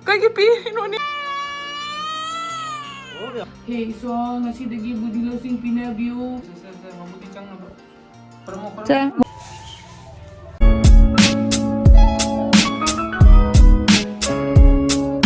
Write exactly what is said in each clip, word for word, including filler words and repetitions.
ꯀꯩꯒꯤ ꯄꯤꯔꯤꯅꯣꯅꯦ? ꯍꯦ ꯏꯁꯣꯔ, ꯉꯁꯤꯗꯒꯤ ꯕꯨꯗꯤ ꯂꯧꯁꯤꯡ ꯄꯤꯅꯕꯤꯌꯨ꯫ ꯁꯦ, ꯁꯦ, ꯁꯦ, ꯃꯕꯨꯗꯤ ꯆꯪꯅꯕ꯫ ꯄ꯭ꯔꯃꯣ, ꯄ꯭ꯔꯃꯣ꯫ ꯆꯥ-,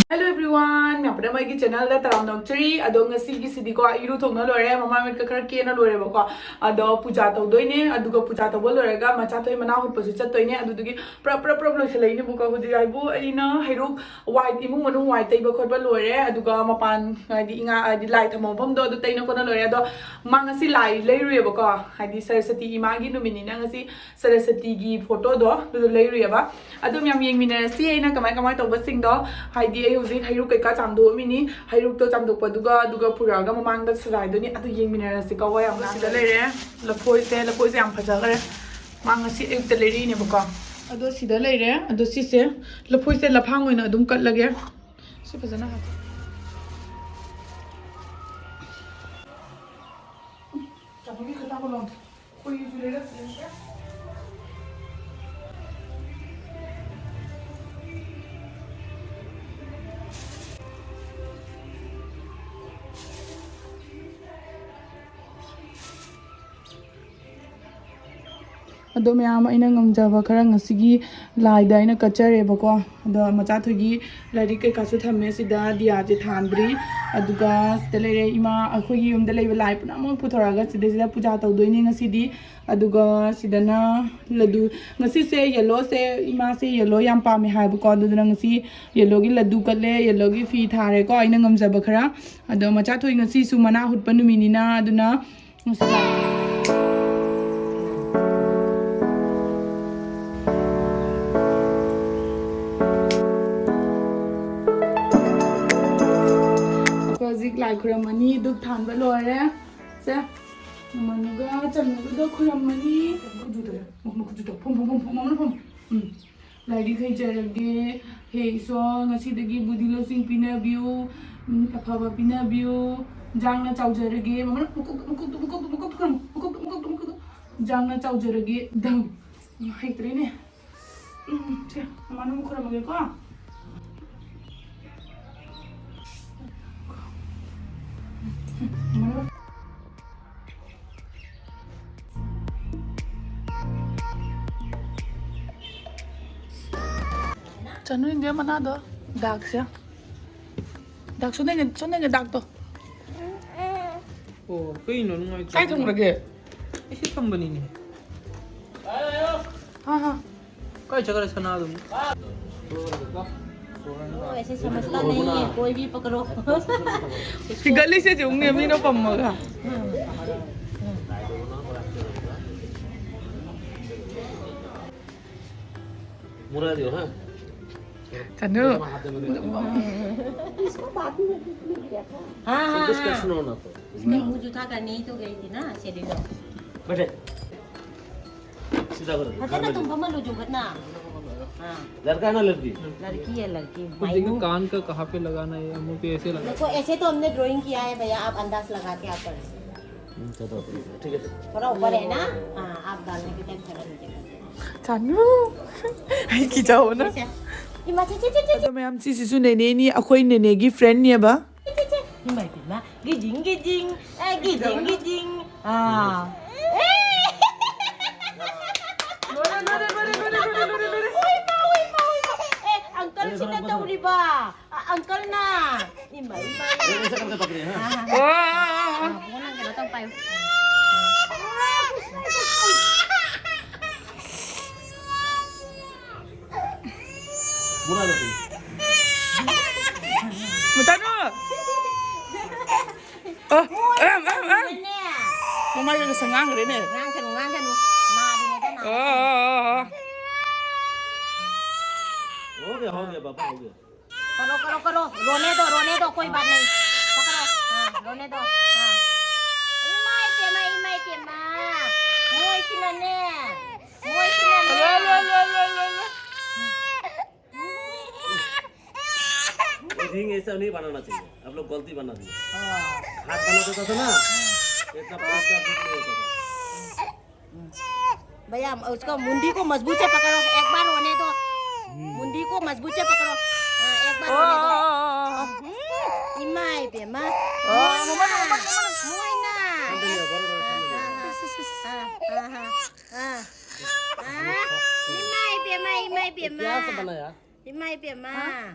Hello everyone, ꯃꯌꯥꯝ ꯄꯨꯝꯅꯃꯛ ꯑꯩꯒꯤ channelꯗ ꯇꯔꯥꯝꯅ ꯑꯣꯛꯆꯔꯤ꯫ ꯑꯗꯣ ꯉꯁꯤꯒꯤꯁꯤꯗꯤꯀꯣ, ꯑꯩ ꯏꯔꯨ ꯊꯣꯛꯅ ꯂꯣꯏꯔꯦ, ꯃꯃꯥꯏ ꯃꯤꯠꯀ ꯈꯔ ꯀꯦꯅ ꯂꯣꯏꯔꯦꯕꯀꯣ꯫ ꯑꯗꯣ ꯄꯨꯖꯥ ꯇꯧꯗꯣꯏꯅꯦ, ꯑꯗꯨꯒ ꯄꯨꯖꯥ ꯇꯧꯕ ꯂꯣꯏꯔꯒ ꯃꯆꯥꯊꯣꯏ ꯃꯅꯥ ꯍꯨꯠꯄꯁꯨ ꯆꯠꯇꯣꯏꯅꯦ꯫ ꯑꯗꯨꯗꯨꯒꯤ ꯄ꯭ꯔꯞ ꯄ꯭ꯔꯞ ꯄ꯭ꯔꯞ ꯂꯣꯏꯁꯤꯜꯂꯛꯏꯅꯦꯕꯀꯣ꯫ ꯍꯧꯖꯤꯛ ꯍꯥꯏꯕꯨ ꯑꯩꯅ ꯍꯩꯔꯨꯛ ꯋꯥꯏ, ꯏꯃꯨꯡ ꯃꯅꯨꯡ ꯋꯥꯏ ꯇꯩꯕ ꯈꯣꯠꯄ ꯂꯣꯏꯔꯦ, ꯑꯗꯨꯒ ꯃꯄꯥꯟ ꯍꯥꯏꯗꯤ ꯏꯉꯥ-, ꯍꯥꯏꯗꯤ ꯂꯥꯏ ꯊꯝꯕ ꯃꯐꯝꯗꯣ ꯑꯗꯨ ꯇꯩꯅ ꯈꯣꯠꯅ ꯂꯣꯏꯔꯦ꯫ ꯑꯗꯣ ꯃꯥ ꯉꯁꯤ ꯂꯥꯏ ꯂꯩꯔꯨꯏꯌꯦꯕꯀꯣ, ꯍꯥꯏꯗꯤ ꯁꯔꯁꯇꯤ ꯏꯃꯥꯒꯤ ꯅꯨꯃꯤꯠꯅꯤꯅ ꯉꯁꯤ ꯁꯔꯁꯇꯤꯒꯤ ꯐꯣꯇꯣꯗꯣ ꯑꯗꯨꯗꯣ ꯂꯩꯔꯨꯏꯌꯦꯕ꯫ ꯑꯗꯨꯝ ꯌꯥꯝ ꯌꯦꯡꯃꯤꯟꯅꯔꯁꯤ ꯑꯩꯅ ꯀꯃꯥꯏ ꯀꯃꯥꯏ ꯇꯧꯕꯁꯤꯡꯗꯣ꯫ ꯍꯥꯏꯗꯤ ꯑꯩ ꯍꯧꯖꯤꯛ ꯍꯩꯔꯨꯛ ꯀꯩꯀꯥ ꯆꯥꯝꯗꯣꯛꯑꯝꯃꯤꯅꯤ, ꯍꯩꯔꯨꯛꯇꯣ ꯆꯥꯝꯗꯣꯛꯄꯗꯨꯒ ꯑꯗꯨꯒ ꯄꯨꯔꯛꯑꯒ ꯃꯃꯥꯡꯗ ꯁꯖꯥꯏꯗꯣꯏꯅꯤ꯫ ꯑꯗꯨ ꯌꯦꯡꯃꯤꯟꯅꯔꯁꯤꯀꯣ꯫ ꯋꯥ ꯌꯥꯝ ꯁꯤꯗ ꯂꯩꯔꯦ ꯂꯐꯣꯏꯁꯦ, ꯂꯐꯣꯏꯁꯦ ꯌꯥꯝ ꯐꯖꯈ꯭ꯔꯦ꯫ ꯃꯥ ꯉꯁꯤ ꯑꯌꯨꯛꯇ ꯂꯩꯔꯛꯏꯅꯦꯕꯀꯣ꯫ ꯑꯗꯣ ꯁꯤꯗ ꯂꯩꯔꯦ꯫ ꯑꯗꯣ ꯁꯤꯁꯦ ꯂꯐꯣꯏꯁꯦ ꯂꯐꯥꯡ ꯑꯣꯏꯅ ꯑꯗꯨꯝ ꯀꯠꯂꯒꯦ꯫ ꯁꯤ ꯐꯖꯅ ꯍꯥꯞꯄꯣ꯫ ꯆꯥꯕꯒꯤ ꯈꯇꯥꯡ ꯂꯣꯟ꯫ ꯈꯣꯏꯁꯨ ꯂꯩꯔꯛꯇ꯭ꯔꯦ꯫ ꯑꯗꯣ ꯃꯌꯥꯝ ꯑꯩꯅ ꯉꯝꯖꯕ ꯈꯔ ꯉꯁꯤꯒꯤ ꯂꯥꯏꯗ ꯑꯩꯅ ꯀꯠꯆꯔꯦꯕꯀꯣ꯫ ꯑꯗꯣ ꯃꯆꯥꯊꯣꯏꯒꯤ ꯂꯥꯏꯔꯤꯛ ꯀꯩꯀꯥꯁꯨ ꯊꯝꯃꯦ ꯁꯤꯗ, ꯗꯤꯌꯥꯁꯦ ꯊꯥꯟꯗ꯭ꯔꯤ꯫ ꯑꯗꯨꯒ ꯁꯤꯗ ꯂꯩꯔꯦ ꯏꯃꯥ, ꯑꯩꯈꯣꯏꯒꯤ ꯌꯨꯝꯗ ꯂꯩꯕ ꯂꯥꯏ ꯄꯨꯝꯅꯃꯛ ꯄꯨꯊꯣꯔꯛꯑꯒ ꯁꯤꯗꯩꯁꯤꯗ ꯄꯨꯖꯥ ꯇꯧꯗꯣꯏꯅꯦ ꯉꯁꯤꯗꯤ꯫ ꯑꯗꯨꯒ ꯁꯤꯗꯅ ꯂꯗꯨ, ꯉꯁꯤꯁꯦ ꯌꯦꯜꯂꯣꯁꯦ, ꯏꯃꯥꯁꯦ ꯌꯦꯜꯂꯣ ꯌꯥꯝ ꯄꯥꯝꯃꯦ ꯍꯥꯏꯕꯀꯣ, ꯑꯗꯨꯗꯨꯅ ꯉꯁꯤ ꯌꯦꯜꯂꯣꯒꯤ ꯂꯗꯨ ꯀꯠꯂꯦ, ꯌꯦꯜꯂꯣꯒꯤ ꯐꯤ ꯊꯥꯔꯦꯀꯣ ꯑꯩꯅ ꯉꯝꯖꯕ ꯈꯔ꯫ ꯑꯗꯣ ꯃꯆꯥꯊꯣꯏ ꯉꯁꯤꯁꯨ ꯃꯅꯥ ꯍꯨꯠꯄ ꯅꯨꯃꯤꯠꯅꯤꯅ, ꯑꯗꯨꯅ ꯍꯧꯖꯤꯛ ꯂꯥꯏ ꯈꯨꯔꯝꯃꯅꯤ, ꯙꯨꯞ ꯊꯥꯟꯕ ꯂꯣꯏꯔꯦ꯫ ꯁꯦ, ꯃꯃꯥꯅꯨꯒ ꯆꯝꯅꯨꯒꯗꯣ ꯈꯨꯔꯝꯃꯅꯤ꯫ ꯃꯈꯨꯠꯇꯨꯗ, ꯃꯈꯨꯠꯇꯨꯗ, ꯐꯝ, ꯐꯝ, ꯐꯝ, ꯐꯝ, ꯃꯃꯥꯅ ꯐꯝ꯫ ꯎꯝ꯫ ꯂꯥꯏꯔꯤꯛ ꯍꯩꯖꯔꯒꯦ꯫ ꯍꯦ ꯏꯁꯣꯔ, ꯉꯁꯤꯗꯒꯤ ꯕꯨꯙꯤ ꯂꯧꯁꯤꯡ ꯄꯤꯅꯕꯤꯌꯨ꯫ ꯎꯝ, ꯑꯐꯕ ꯄꯤꯅꯕꯤꯌꯨ꯫ ꯏꯟꯖꯥꯡꯅ ꯆꯥꯎꯖꯔꯒꯦ꯫ ꯃꯃꯥꯅ ꯃꯀꯣꯛꯇ, ꯃꯀꯣꯛꯇ, ꯃꯀꯣꯛꯇ, ꯃꯀꯣꯛꯇ ꯈꯨꯔꯝꯃꯨ꯫ ꯃꯀꯣꯛꯇ, ꯃꯀꯣꯛꯇ, ꯃꯀꯣꯛꯇ꯫ ꯏꯟꯖꯥꯡꯅ ꯆꯥꯎꯖꯔꯒꯦ꯫ ꯗꯝ꯫ ꯎꯝ, ꯍꯩꯇ꯭ꯔꯦꯅꯦ꯫ ꯎꯝ, ꯁꯦ, ꯃꯃꯥꯅ ꯑꯃꯨꯛ ꯈꯨꯔꯝꯃꯒꯦꯀꯣ꯫ ꯆꯅꯨ, ꯏꯟꯗꯤꯌꯥ ꯃꯅꯥꯗꯣ, ꯗꯥꯛꯁꯦ꯫ ꯗꯥꯛ ꯁꯣꯟꯗꯩꯅ, ꯁꯣꯟꯗꯩꯅ ꯗꯥꯛꯇꯣ꯫ ꯑꯣ, ꯀꯩꯅꯣ ꯅꯨꯡꯉꯥꯏꯇ꯭ꯔꯣ? ꯀꯥꯏ ꯊꯝꯈ꯭ꯔꯒꯦ? ꯑꯩ ꯁꯤ ꯊꯝꯕꯅꯤꯅꯦ꯫ ꯍꯥ, ꯍꯥ꯫ ꯀꯥꯏ ꯆꯠꯈ꯭ꯔꯦ ꯁꯅꯥꯗꯨꯕꯨ? वो ऐसे समझता नहीं है, कोई भी पकड़ो। ꯁꯤ ꯒꯂꯤꯁꯦ ꯆꯨꯝꯅꯦ, ꯃꯤꯅ ꯄꯝꯃꯒ꯫ मुड़ा दियो, हाँ। ꯆꯅꯨ꯫ हाँ, हाँ, हाँ। उसमें मुझे उठा कर नहीं तो गई थी ना, शेडी लोग। बैठे। सीधा करो। हटो ना, तुम कमल हो जो घटना। हाँ। लड़का है ना लड़की? लड़की है, लड़की। कुछ देखो, कान का कहाँ पे लगाना है, मुंह पे ऐसे लगा। देखो, ऐसे तो हमने ड्राइंग किया है भैया, आप अंदाज लगा के आप कर लो। हम्म, चलो, ठीक है। थोड़ा ऊपर है ना? हाँ, आप डालने के टाइम थोड़ा नीचे कर देना। ꯆꯥꯅꯨ꯫ ꯑꯩ ꯀꯤꯖꯧꯅ꯫ ऐसे। इमा, चे, चे, चे, चे, चे। ꯑꯗꯣ ꯃꯌꯥꯝ, ꯁꯤꯁꯤꯁꯨ ꯅꯦꯅꯦꯅꯤ, ꯑꯩꯈꯣꯏ ꯅꯦꯅꯦꯒꯤ ꯐ꯭ꯔꯦꯟꯅꯦꯕ꯫ ꯏꯃꯥ, ꯏꯃꯥ, ꯏꯃꯥ꯫ ꯒꯤꯖꯤꯡ, ꯒꯤꯖꯤꯡ꯫ ꯑꯦ, ꯒꯤꯖꯤꯡ, ꯒꯤꯖꯤꯡ꯫ ꯑꯥ꯫ ꯂꯣꯏꯔꯦ, ꯂꯣꯏꯔꯦ, ꯂꯣꯏꯔꯦ꯫ ꯑꯣꯏꯃꯥ, ꯑꯣꯏꯃꯥ, ꯑꯣꯏꯃꯥ꯫ ꯑꯦ, ꯑꯪꯀꯜꯁꯤꯅ ꯇꯧꯔꯤꯕ꯫ ꯑ, ꯑꯪꯀꯜꯅ꯫ ꯏꯃꯥ, ꯏꯃꯥ, ꯏꯃꯥ꯫ ऐसे करके पकड़िए, हाँ। हाँ, हाँ, हाँ। ꯑꯣ, ꯑꯣ, ꯑꯣ, ꯑꯣ꯫ ꯑ, ꯕꯣꯜ ꯂꯪꯒꯦꯔꯥ ꯇꯧ ꯄꯥꯏꯌꯨ꯫ ꯃꯨꯊꯠꯂꯣ꯫ ꯑ, ꯑ, ꯑ, ꯑ꯫ ꯃꯃꯥꯏꯒ ꯉꯁꯪ ꯉꯥꯡꯈ꯭ꯔꯦꯅꯦ꯫ ꯉꯥꯡꯁꯅꯨ, ꯉꯥꯡꯁꯅꯨ꯫ ꯅꯥꯔꯤꯉꯩꯗ ꯅꯥꯔꯁꯅꯨ꯫ ꯑ, ꯑ, ꯑ, ꯑ꯫ हो गया, हो गया, पापा, हो गया। करो, करो, करो। रोने दो, रोने दो, कोई बात नहीं। पकड़ो। हाँ, रोने दो। हाँ। ꯏꯃꯥꯏ ꯄꯦꯝꯃ, ꯏꯃꯥꯏ ꯄꯦꯝꯃ꯫ ꯃꯣꯏꯁꯤꯅꯅꯦ꯫ ꯃꯣꯏꯁꯤꯅꯅꯦ꯫ ꯂꯣꯏ, ꯂꯣꯏ, ꯂꯣꯏ, ꯂꯣꯏ, ꯂꯣꯏ, ꯂꯣꯏ꯫ रिंग ऐसा नहीं बनाना चाहिए, आप लोग गलती बना दिए। हाँ। हाथ बनाते था ना, तो इतना, इतना दुख नहीं होता था। भैया, उसको मुंडी को मजबूत से पकड़ो, एक बार रोने दो। मुंडी को मजबूत से पकड़ो। हाँ, एक बार रोने दो। हम्म, इमाई बेमा। मोइना। हाँ, हाँ, हाँ, हाँ, हाँ। हाँ, इमाई बेमा, इमाई बेमा। क्या से बनाया? ꯏꯃꯥ ꯏꯕꯦꯝꯃ꯫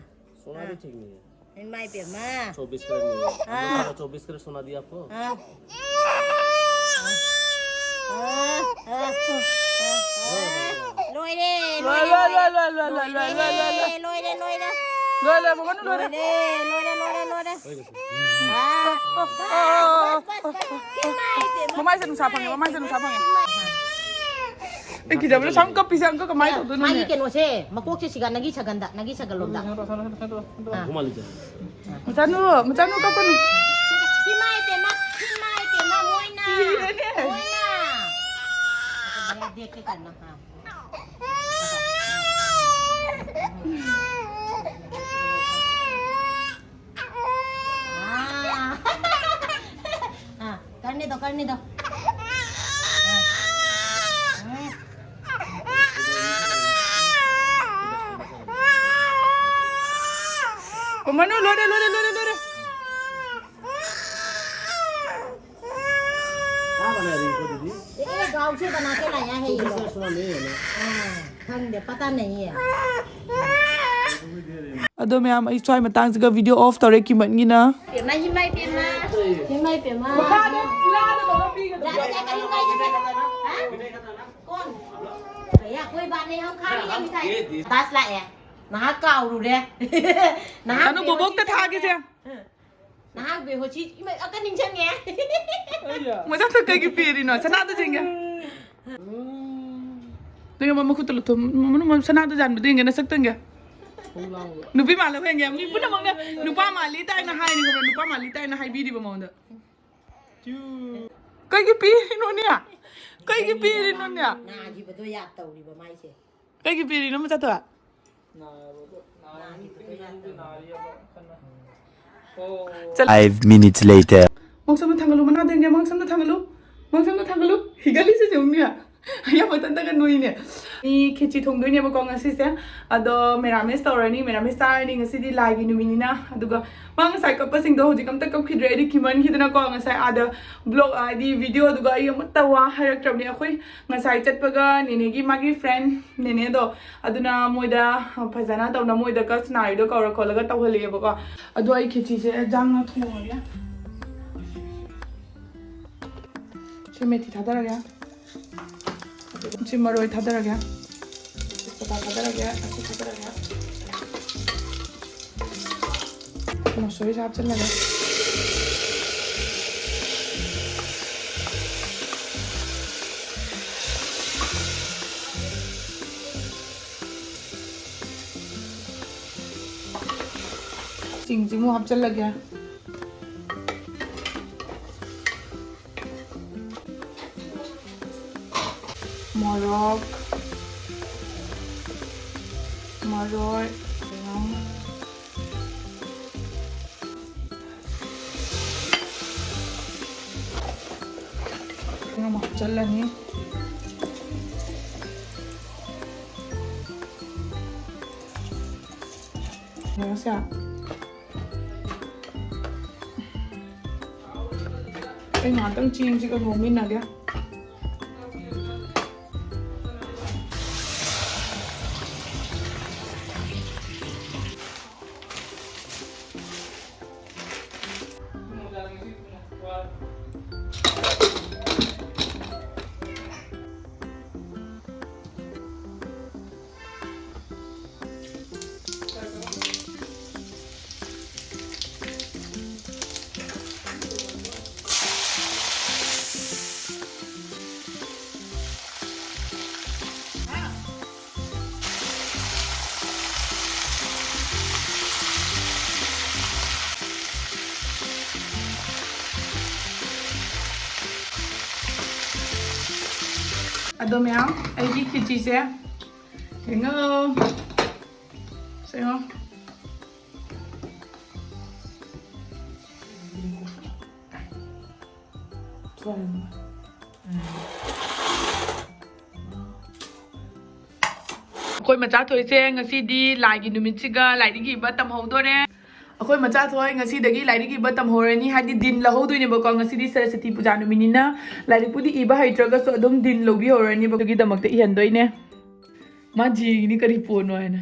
सोना भी ठीक नहीं है। ꯏꯃꯥ ꯏꯕꯦꯝꯃ꯫ चौबीस कैरेट नहीं है। हाँ। चौबीस कैरेट सोना दिया आपको? हाँ। हाँ, हाँ, हाँ। ꯂꯣꯏꯔꯦ, ꯂꯣꯏꯔꯦ, ꯂꯣꯏꯔꯦ, ꯂꯣꯏꯔꯦ, ꯂꯣꯏꯔꯦ, ꯂꯣꯏꯔꯦ, ꯂꯣꯏꯔꯦ, ꯂꯣꯏꯔꯦ꯫ ꯂꯣꯏꯔꯦ, ꯂꯣꯏꯔꯦ, ꯃꯃꯥꯅ ꯂꯣꯏꯔꯦ꯫ ꯂꯣꯏꯔꯦ, ꯂꯣꯏꯔꯦ, ꯂꯣꯏꯔꯦ, ꯂꯣꯏꯔꯦ꯫ ꯃꯃꯥꯏꯁꯦ ꯅꯨꯡꯁꯥ ꯐꯪꯉꯦ, ꯃꯃꯥꯏꯁꯦ ꯅꯨꯡꯁꯥ ꯐꯪꯉꯦ꯫ ꯑꯩ ꯀꯤꯖꯕꯅ ꯁꯝ ꯀꯞꯄꯤꯁꯦ ꯑꯪꯀ ꯀꯃꯥꯏꯅ ꯇꯧꯗꯣꯏꯅꯣꯅꯦ? ꯃꯥꯒꯤ ꯀꯩꯅꯣꯁꯦ, ꯃꯀꯣꯛꯁꯦ ꯁꯤꯒ ꯅꯒꯤ ꯁꯒꯟꯗ, ꯅꯒꯤ ꯁꯒꯜꯂꯣꯝꯗ꯫ ꯃꯆꯥꯅꯨ, ꯃꯆꯥꯅꯨ ꯀꯞꯀꯅꯨ꯫ ꯏꯃꯥꯏ ꯄꯦꯝꯃ, ꯏꯃꯥꯏ ꯄꯦꯝꯃ, ꯃꯣꯏꯅ, ꯀꯤꯔꯦꯅꯦ꯫ ꯃꯣꯏꯅ꯫ ꯗꯦꯛꯀꯦ ꯀꯟꯅ, ꯍꯥ꯫ हाँ। हाँ, करने दो, करने दो। हाँ। हाँ। ꯃꯃꯥꯅꯨ, ꯂꯣꯏꯔꯦ, ꯂꯣꯏꯔꯦ, ꯂꯣꯏꯔꯦ, ꯂꯣꯏꯔꯦ꯫ कहाँ बना रही हो दीदी? ये गांव से बना के लाया है ये लोग। सुना नहीं है ना? हाँ, खंड, पता नहीं है। ꯑꯗꯣ ꯃꯌꯥꯝ, ꯑꯩ ꯁ꯭ꯋꯥꯏ ꯃꯇꯥꯡꯁꯤꯒ video off ꯇꯧꯔꯦ ꯀꯤꯃꯟꯒꯤꯅ꯫ ꯄꯦꯝꯃ, ꯏꯃꯥꯏ ꯄꯦꯝꯃ꯫ ꯏꯃꯥꯏ ꯄꯦꯝꯃ꯫ ꯃꯈꯥꯗ ꯂꯥꯗ ꯇꯧꯔ ꯄꯤꯒꯗꯕ꯫ ꯂꯥꯗ ꯀꯔꯤ ꯀꯥꯏꯗ ꯆꯠꯄ? ꯍꯥ? ꯀꯣꯟ? भैया, कोई बात नहीं, हम खा लेंगे मिठाई। ꯕꯁ ꯂꯥꯛꯑꯦ꯫ ꯅꯍꯥꯛ ꯀꯥꯎꯔꯨꯔꯦ꯫ ꯅꯍꯥꯛ ꯆꯥꯅꯨ ꯕꯣꯕꯣꯛꯇ ꯊꯥꯒꯦꯁꯦ꯫ ꯅꯍꯥꯛ ꯕꯦꯍꯣꯁꯤ, ꯏꯃꯥ, ꯑꯀꯟ ꯅꯤꯡꯁꯤꯡꯉꯦ꯫ ꯃꯁꯛꯇꯣ ꯀꯩꯒꯤ ꯄꯤꯔꯤꯅꯣ? ꯁꯅꯥꯗꯣ ꯆꯤꯡꯒꯦ꯫ ꯅꯪ ꯑꯃ ꯃꯈꯨꯠꯇ ꯂꯨꯊꯣꯛ, ꯃꯅꯨꯡ ꯁꯅꯥꯗꯣ ꯌꯥꯟꯕꯗꯣ ꯌꯦꯡꯒꯦ, ꯅꯁꯛꯇꯣ ꯌꯦꯡꯒꯦ꯫ ꯅꯨꯄꯤ ꯃꯥꯜꯂꯦ ꯌꯦꯡꯒꯦ꯫ ꯃꯤ ꯄꯨꯝꯅꯃꯛꯅ ꯅꯨꯄꯥ ꯃꯥꯜꯂꯤ ꯇꯥꯏꯅ ꯍꯥꯏꯅꯤ, ꯈꯪꯕ꯭ꯔꯥ? ꯅꯨꯄꯥ ꯃꯥꯜꯂꯤ ꯇꯥꯏꯅ ꯍꯥꯏꯕꯤꯔꯤꯕ ꯃꯉꯣꯟꯗ꯫ ꯀꯩꯒꯤ ꯄꯤꯔꯤꯅꯣꯅꯦ? ꯀꯩꯒꯤ ꯄꯤꯔꯤꯅꯣꯅꯦ? ꯅꯥꯈꯤꯕꯗꯣ ꯌꯥꯝ ꯇꯧꯔꯤꯕ ꯃꯥꯏꯁꯦ꯫ ꯀꯩꯒꯤ ꯄꯤꯔꯤꯅꯣ ꯃꯆꯥꯊꯣꯏ? Five minutes later. ꯃꯉꯛꯁꯝꯗ ꯊꯥꯡꯒꯠꯂꯨ, ꯃꯅꯥꯗ ꯌꯦꯡꯒꯦ, ꯃꯉꯛꯁꯝꯗ ꯊꯥꯡꯒꯠꯂꯨ, ꯃꯉꯛꯁꯝꯗ ꯊꯥꯡꯒꯠꯂꯨ, ꯍꯤꯒꯠꯂꯤꯁꯦ ꯌꯦꯡꯉꯨꯅꯦ꯫ ꯌꯥꯝ ꯃꯊꯟꯇꯒ ꯅꯣꯏꯅꯦ꯫ ꯃꯤ ꯈꯦꯆꯤ ꯊꯣꯡꯗꯣꯏꯅꯦꯕꯀꯣ ꯉꯁꯤꯁꯦ꯫ ꯑꯗꯣ ꯃꯦꯔꯥꯃꯦꯁ ꯇꯧꯔꯅꯤ, ꯃꯦꯔꯥꯃꯦꯁ ꯆꯥꯔꯅꯤ ꯉꯁꯤꯗꯤ ꯂꯥꯏꯒꯤ ꯅꯨꯃꯤꯠꯅꯤꯅ꯫ ꯑꯗꯨꯒ ꯃꯥ ꯉꯁꯥꯏ ꯀꯞꯄꯁꯤꯡꯗꯣ ꯍꯧꯖꯤꯛ ꯑꯝꯇ ꯀꯞꯈꯤꯗ꯭ꯔꯦ꯫ ꯑꯩꯗꯤ ꯀꯤꯃꯟꯈꯤꯗꯅꯀꯣ ꯉꯁꯥꯏ ꯑꯥꯗ ꯕ꯭ꯂꯣꯛ ꯍꯥꯏꯗꯤ ꯚꯤꯗꯤꯑꯣꯗꯨꯒ ꯑꯩ ꯑꯃꯠꯇ ꯋꯥ ꯍꯥꯏꯔꯛꯇ꯭ꯔꯕꯅꯦ꯫ ꯑꯩꯈꯣꯏ ꯉꯁꯥꯏ ꯆꯠꯄꯒ ꯅꯦꯅꯦꯒꯤ ꯃꯥꯒꯤ ꯐ꯭ꯔꯦꯟ ꯅꯦꯅꯦꯗꯣ ꯑꯗꯨꯅ ꯃꯣꯏꯗ ꯐꯖꯅ ꯇꯧꯅ ꯃꯣꯏꯗ ꯀꯁ ꯅꯥꯔꯤꯗꯣ ꯀꯧꯔ ꯈꯣꯠꯂꯒ ꯇꯧꯍꯜꯂꯛꯑꯦꯕꯀꯣ꯫ ꯑꯗꯣ ꯑꯩ ꯈꯦꯆꯤꯁꯦ ꯖꯥꯡꯅ ꯊꯣꯡꯉꯒꯦ꯫ ꯁꯤ ꯃꯦꯊꯤ ꯊꯥꯗꯔꯒꯦ꯫ ꯁꯤ ꯃꯔꯣꯏ ꯊꯥꯗꯔꯒꯦ꯫ ꯇꯦꯖꯄꯇꯥ ꯊꯥꯗꯔꯒꯦ꯫ ꯑꯁꯤ ꯊꯥꯗꯔꯒꯦ꯫ ꯃꯁꯨꯔꯤꯁꯦ ꯍꯥꯞꯆꯤꯜꯂꯒꯦ꯫ ꯆꯤꯡꯁꯤꯃꯨꯛ ꯍꯥꯞꯆꯤꯜꯂꯒꯦ꯫ ꯃꯣꯔꯣꯛ, ꯃꯔꯣꯏ, ꯑꯃ ꯍꯥꯞꯆꯜꯂꯅꯤ꯫ ꯌꯦꯡꯉꯁꯦ꯫ ꯑꯩ ꯉꯥꯏꯍꯥꯛꯇꯪ ꯆꯦꯡꯁꯤꯒ ꯂꯣꯡꯃꯤꯟꯅꯒꯦ꯫ ꯑꯗꯣ ꯃꯌꯥꯝ, ꯑꯩꯒꯤ ꯈꯦꯆꯤꯁꯦ ꯌꯦꯡꯉꯣ꯫ ꯁꯦ ꯌꯦꯡꯉꯣ꯫ ꯊꯨꯝ꯫ ꯎꯝ꯫ ꯑꯩꯈꯣꯏ ꯃꯆꯥ ꯊꯣꯏꯁꯦ ꯉꯁꯤꯗꯤ ꯂꯥꯏꯒꯤ ꯅꯨꯃꯤꯠꯁꯤꯒ ꯂꯥꯏꯔꯤꯛ ꯏꯕ ꯇꯝꯍꯧꯗꯣꯔꯦ꯫ ꯑꯩꯈꯣꯏ ꯃꯆꯥ ꯊꯣꯏ ꯉꯁꯤꯗꯒꯤ ꯂꯥꯏꯔꯤꯛ ꯏꯕ ꯇꯝꯍꯧꯔꯅꯤ, ꯍꯥꯏꯗꯤ ꯗꯤꯟ ꯂꯧꯍꯧꯗꯣꯏꯅꯦꯕꯀꯣ꯫ ꯉꯁꯤꯗꯤ ꯁꯔꯁꯋꯇꯤ ꯄꯨꯖꯥ ꯅꯨꯃꯤꯠꯅꯤꯅ ꯂꯥꯏꯔꯤꯛꯄꯨꯗꯤ ꯏꯕ ꯍꯩꯇ꯭ꯔꯒꯁꯨ ꯑꯗꯨꯝ ꯗꯤꯟ ꯂꯧꯕꯤꯍꯧꯔꯅꯤꯕ꯫ ꯑꯗꯨꯒꯤꯗꯃꯛꯇ ꯏꯍꯟꯗꯣꯏꯅꯦ꯫ ꯃꯥ ꯖꯤꯒꯤꯅꯤ ꯀꯔꯤ ꯄꯣꯠꯅꯣ ꯍꯥꯏꯅ꯫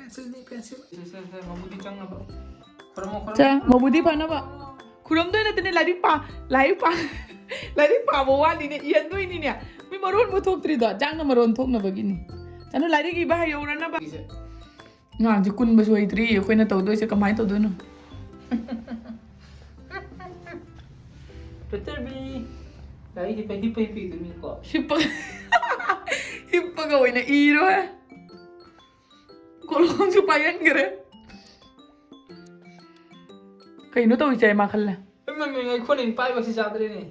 ꯁꯦ, ꯁꯦ, ꯁꯦ, ꯃꯕꯨꯗꯤ ꯆꯪꯅꯕ꯫ ꯈꯨꯔꯨꯝꯃꯣ, ꯈꯨꯔꯨꯝꯃꯣ, ꯁꯦ, ꯈꯨꯔꯨꯝꯃꯣ꯫ ꯃꯕꯨꯗꯤ ꯐꯅꯕ꯫ ꯈꯨꯔꯨꯝꯗꯣꯏ ꯅꯠꯇꯦꯅꯦ, ꯂꯥꯏꯔꯤꯛ ꯄꯥ-, ꯂꯥꯏꯔꯤꯛ ꯄꯥ-, ꯂꯥꯏꯔꯤꯛ ꯄꯥꯕ ꯋꯥꯠꯂꯤꯅꯦ, ꯏꯍꯟꯗꯣꯏꯅꯤꯅꯦ꯫ ꯃꯤ ꯃꯔꯣꯟꯕꯨ ꯊꯣꯛꯇ꯭ꯔꯤꯗꯣ, ꯆꯥꯛꯅ ꯃꯔꯣꯟ ꯊꯣꯛꯅꯕꯒꯤꯅꯤ꯫ ꯆꯅꯨ, ꯂꯥꯏꯔꯤꯛ ꯏꯕ ꯍꯩꯍꯧꯔꯅꯕ꯫ ꯏꯁꯦ꯫ ꯑꯉꯥꯡꯁꯦ ꯀꯨꯟꯕꯁꯨ ꯍꯩꯇ꯭ꯔꯤ, ꯑꯩꯈꯣꯏꯅ ꯇꯧꯗꯣꯏꯁꯦ ꯀꯃꯥꯏꯅ ꯇꯧꯗꯣꯏꯅꯣ? ꯄꯦꯇꯔꯕꯤ, ꯂꯥꯏꯔꯤꯛ ꯍꯤꯞꯄ, ꯍꯤꯞꯄ, ꯍꯤꯞꯄ ꯏꯗꯣꯏꯅꯤꯀꯣ꯫ ꯍꯤꯞꯄ-, ꯍꯤꯞꯄꯒ ꯑꯣꯏꯅ ꯏꯔꯣꯏ꯫ ꯀꯣꯂꯣꯝꯁꯨ ꯄꯥꯏꯍꯟꯈ꯭ꯔꯦ꯫ ꯀꯩꯅꯣ ꯇꯧꯔꯤꯁꯦ ꯃꯥ ꯈꯜꯂꯦ꯫ ꯏꯃꯥ, ꯏꯃꯥ, ꯏꯃꯥ, ꯑꯩꯈꯣꯏꯅ ꯄꯥꯏꯕꯁꯤ ꯆꯥꯗ꯭ꯔꯦꯅꯦ꯫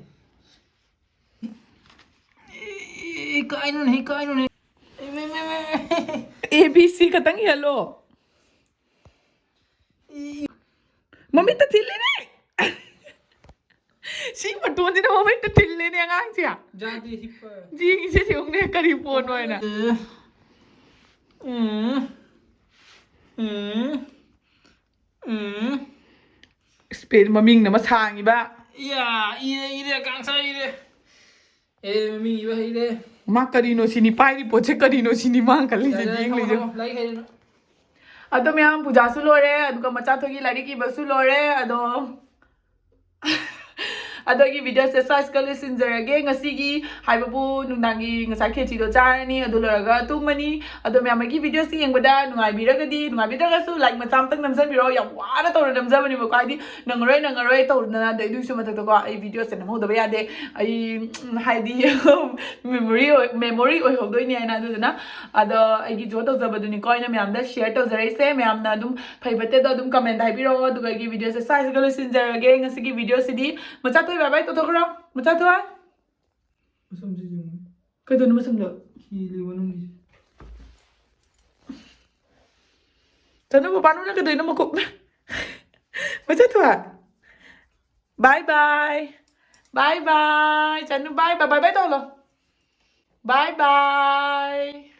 ꯑꯦ, ꯀꯥꯏꯅꯣꯅꯦ, ꯀꯥꯏꯅꯣꯅꯦ꯫ ꯑꯦ, ꯃꯦ, ꯃꯦ, ꯃꯦ, ꯃꯦ꯫ ꯑꯦ ꯕꯤ ꯁꯤ ꯈꯛꯇꯪ ꯏꯍꯜꯂꯣ꯫ ꯏ-, ꯃꯃꯤꯠꯇ ꯊꯤꯜꯂꯤꯅꯦ꯫ ꯁꯤ ꯃꯇꯣꯟꯁꯤꯗ ꯃꯃꯤꯠꯇ ꯊꯤꯜꯂꯤꯅꯦ ꯑꯉꯥꯡꯁꯦ꯫ ꯌꯥꯗꯦ, ꯍꯤꯞꯄ꯫ ꯌꯦꯡꯉꯤꯁꯦ ꯌꯦꯡꯉꯨꯅꯦ, ꯀꯔꯤ ꯄꯣꯠꯅꯣ ꯍꯥꯏꯅ꯫ ꯑꯦ꯫ ꯎꯝ꯫ ꯎꯝ꯫ ꯎꯝ꯫ ꯏꯁꯄꯦꯟ ꯃꯃꯤꯡꯅ ꯑꯃ ꯁꯥꯡꯉꯤꯕ꯫ ꯏꯌꯥ, ꯏꯔꯦ, ꯏꯔꯦ, ꯀꯥꯡꯁꯥ ꯏꯔꯦ꯫ ꯑꯦ, ꯃꯃꯤꯡ ꯏꯕ ꯍꯩꯔꯦ꯫ ꯃꯥ ꯀꯔꯤꯅꯣ ꯁꯤꯅꯤ, ꯄꯥꯏꯔꯤ ꯄꯣꯠꯁꯦ ꯀꯔꯤꯅꯣ ꯁꯤꯅꯤ ꯃꯥ ꯈꯜꯂꯤꯁꯦ, ꯌꯥꯔꯦ, ꯌꯥꯔꯦ, ꯌꯦꯡ ꯊꯝꯃꯣ, ꯂꯩꯖꯦ꯫ ꯊꯝꯃꯣ, ꯂꯥꯏꯔꯤꯛ ꯍꯩꯔꯦ ꯅꯪ꯫ ꯑꯗꯣ ꯃꯌꯥꯝ ꯄꯨꯖꯥꯁꯨ ꯂꯣꯏꯔꯦ, ꯑꯗꯨꯒ ꯃꯆꯥꯊꯣꯏꯒꯤ ꯂꯥꯏꯔꯤꯛ ꯏꯕꯁꯨ ꯂꯣꯏꯔꯦ꯫ ꯑꯗꯣ ꯑꯗꯣ ꯑꯩꯒꯤ ꯚꯤꯗꯤꯑꯣꯁꯦ ꯁ꯭ꯋꯥꯏꯁꯤꯒ ꯂꯣꯏꯁꯤꯟꯖꯔꯒꯦ꯫ ꯉꯁꯤꯒꯤ ꯍꯥꯏꯕꯕꯨ ꯅꯨꯡꯗꯥꯡꯒꯤ ꯉꯁꯥꯏ ꯈꯦꯆꯤꯗꯣ ꯆꯥꯔꯅꯤ, ꯑꯗꯨ ꯂꯣꯏꯔꯒ ꯇꯨꯝꯃꯅꯤ꯫ ꯑꯗꯣ ꯃꯌꯥꯝ ꯑꯩꯒꯤ ꯚꯤꯗꯤꯑꯣꯁꯤ ꯌꯦꯡꯕꯗ ꯅꯨꯡꯉꯥꯏꯕꯤꯔꯒꯗꯤ, ꯅꯨꯡꯉꯥꯏꯕꯤꯗ꯭ꯔꯒꯁꯨ ꯂꯥꯏꯛ ꯃꯆꯥ ꯑꯝꯇꯪ ꯅꯝꯖꯟꯕꯤꯔꯣ꯫ ꯌꯥꯝ ꯋꯥꯅ ꯇꯧꯔ ꯅꯝꯖꯕꯅꯤꯕꯀꯣ, ꯍꯥꯏꯗꯤ ꯅꯪꯉꯔꯣꯏ ꯅꯪꯉꯔꯣꯏ ꯇꯧꯗꯅ꯫ ꯑꯗꯩ ꯑꯗꯨꯒꯤꯁꯨ ꯃꯊꯛꯇꯀꯣ ꯑꯩ ꯚꯤꯗꯤꯑꯣꯁꯦ ꯅꯝꯍꯧꯗꯕ ꯌꯥꯗꯦ꯫ ꯑꯩ, ꯎꯝ, ꯍꯥꯏꯗꯤ memory ꯑꯣꯏ-, memory ꯑꯣꯏꯍꯧꯗꯣꯏꯅꯦ ꯍꯥꯏꯅ꯫ ꯑꯗꯨꯗꯨꯅ ꯑꯗꯣ ꯑꯩꯒꯤ ꯖꯣ ꯇꯧꯖꯕꯗꯨꯅꯤꯀꯣ ꯑꯩꯅ ꯃꯌꯥꯝꯗ ꯁꯤꯌꯔ ꯇꯧꯖꯔꯛꯏꯁꯦ꯫ ꯃꯌꯥꯝꯅ ꯑꯗꯨꯝ ꯐꯩ ꯐꯠꯇꯦꯗꯣ ꯑꯗꯨꯝ ꯀꯃꯦꯟꯗ ꯍꯥꯏꯕꯤꯔꯛꯑꯣ꯫ ꯑꯗꯨꯒ ꯑꯩꯒꯤ ꯚꯤꯗꯤꯑꯣꯁꯦ ꯁ꯭ꯋꯥꯏꯁꯤꯒ ꯂꯣꯏꯁꯤꯟꯖꯔꯒꯦ꯫ ꯉꯁꯤꯒꯤ ꯚꯤꯗꯤꯑꯣꯁꯤꯗꯤ ꯃꯆꯥ ꯊꯣꯏ ꯕꯥꯏ ꯕꯥꯏ ꯇꯧꯊꯣꯛꯈ꯭ꯔꯣ꯫ ꯃꯆꯥ ꯊꯣꯏ꯫ ꯃꯁꯝꯁꯤ ꯌꯦꯡꯉꯨ꯫ ꯀꯩꯗꯧꯅꯣ ꯃꯁꯝꯗꯣ? ꯍꯤꯂꯤ ꯃꯅꯨꯡꯒꯤ꯫ ꯆꯅꯨ ꯕꯕꯥꯅꯨꯅ ꯀꯩꯗꯧꯅꯣ ꯃꯀꯣꯛꯅ? ꯃꯆꯥ ꯊꯣꯏ꯫ ꯕꯥꯏ ꯕꯥꯏ꯫ ꯕꯥꯏ ꯕꯥꯏ꯫ ꯆꯅꯨ ꯕꯥꯏ ꯕꯥꯏ꯫ ꯕꯥꯏ ꯕꯥꯏ ꯇꯧꯍꯜꯂꯣ꯫ Bye bye.